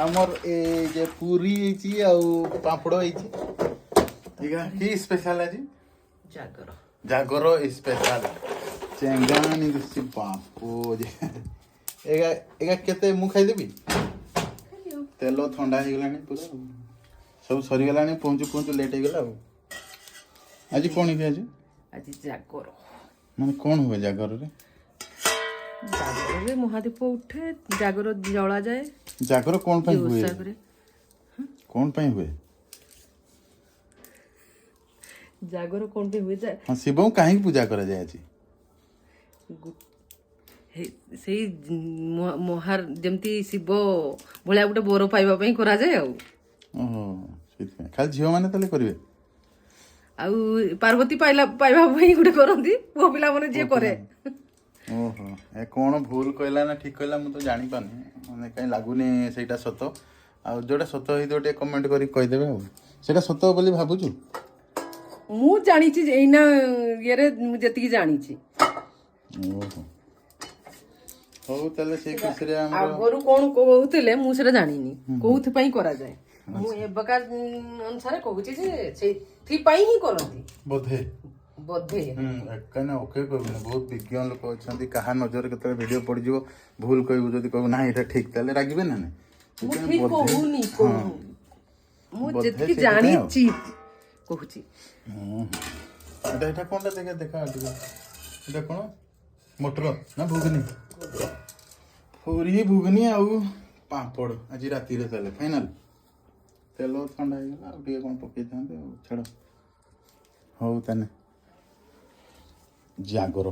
ଆମର ଏ ଯେ ପୁରୀ ହେଇଛି ଆଉ ପାମ୍ପଡ଼ ହେଇଛି। ଏଇଟା କି ସ୍ପେଶାଲ ଆଜି? ଜାଗର। ଜାଗର ସ୍ପେଶାଲ। ଚେଙ୍ଗାଣି ଦିଶୁଛି ବାପ ଯେ। ଏଗା ଏଗା କେତେ ମୁଁ ଖାଇଦେବି। ତେଲ ଥଣ୍ଡା ହେଇଗଲାଣି ପୁରା ଆଉ। ସବୁ ସରିଗଲାଣି, ପହଞ୍ଚୁ ପହଞ୍ଚୁ ଲେଟ୍ ହେଇଗଲା। ଆଉ ଆଜି କ'ଣ କି ଆଜି? ଆଜି ଜାଗର। ମାନେ କ'ଣ ହୁଏ ଜାଗରରେ? ଜାଗରରେ ମହାଦୀପ ଉଠେ, ଜାଗର ଜଳାଯାଏ। ଜାଗର କ'ଣ ପାଇଁ ଯିଏ ହୁଏ? ଓଷା କରେ। କ'ଣ ପାଇଁ ହୁଏ? ଜାଗର କ'ଣ ପାଇଁ ହୁଏ? ହଁ, ଶିବଙ୍କୁ କାହିଁକି ପୂଜା କରାଯାଏ ଆଜି? ସେଇ ମହା ଯେମିତି ଶିବ ଭଳିଆ ଗୋଟେ ବର ପାଇବା ପାଇଁ କରାଯାଏ ଆଉ। ଓହୋ, ସେଇଥିପାଇଁ ଖାଲି ଝିଅମାନେ ତାହେଲେ କରିବେ? ଆଉ ପାର୍ବତୀ ପାଇବା ପାଇଁ ଗୋଟେ କରନ୍ତି, ପୁଅ ପିଲାମାନେ ଯିଏ କରେ। ଓହୋ, ଏ କ'ଣ ଭୁଲ କହିଲା ନା ଠିକ କହିଲା, ମୁଁ ତ ଜାଣିପାରୁନି। ମାନେ କାହିଁ ଲାଗୁନି ସେଇଟା ସତ। ଆଉ ଯୋଉଟା ସତ ହେଇଥିବ ଟିକେ କମେଣ୍ଟ କରିକି କହିଦେବେ। ଆଉ ସେଇଟା ସତ ବୋଲି ଭାବୁଛୁ? ମୁଁ ଜାଣିଛି ଯେ ଏଇନା ଇଏରେ ମୁଁ ଯେତିକି ଜାଣିଛି। ଓହୋ, ହଉ ତାହେଲେ ସେଇ ଖୁସିରେ ଆମର ଆଗରୁ କଣ କହୁଥିଲେ ମୁଁ ସେଟା ଜାଣିନି, କୋଉଥିପାଇଁ କରାଯାଏ। ମୁଁ ଏବେକା ଅନୁସାରେ କହୁଛି ଯେ ସେଇଥିପାଇଁ ହିଁ କରନ୍ତି। ବୋଧେ। ବୋଧେ। ହୁଁ, କାହିଁକିନା ଓକେ କହିବୁନି, ବହୁତ ବିଜ୍ଞ ଲୋକ ଅଛନ୍ତି। କାହା ନଜରରେ କେତେବେଳେ ଭିଡ଼ିଓ ପଡ଼ିଯିବ, ଭୁଲ କହିବୁ ଯଦି, କହିବୁ ନା ଏଇଟା ଠିକ, ତାହେଲେ ରାଗିବେ ନା ନାଇଁ? ମୁଁ ସେଥିପାଇଁ ଠିକ ବୋଧେ କହୁନି, କହୁନି ମୁଁ। ବୋଧେ ଯେତିକି ସେଇଥିପାଇଁ ଆଉ। ଜାଣିଛି କହୁଛି। ହୁଁ। ଏଇଟା କ'ଣଟା? ଦେଖା ଦେଖା ଟିକେ, ଏଇଟା କ'ଣ? ମଟର ନା ଘୁଗୁନି? ପୁରୀ, ଘୁଗୁନି ଆଉ ପାମ୍ପଡ଼ ଆଜି ରାତିରେ ତାହେଲେ ଫାଇନାଲ। ତେଲ ଥଣ୍ଡା ହେଇଗଲା, ଆଉ ଟିକେ କ'ଣ ପକେଇଥାନ୍ତେ। ଆଉ ଛାଡ଼, ହଉ ତାହେଲେ ଜାଗର।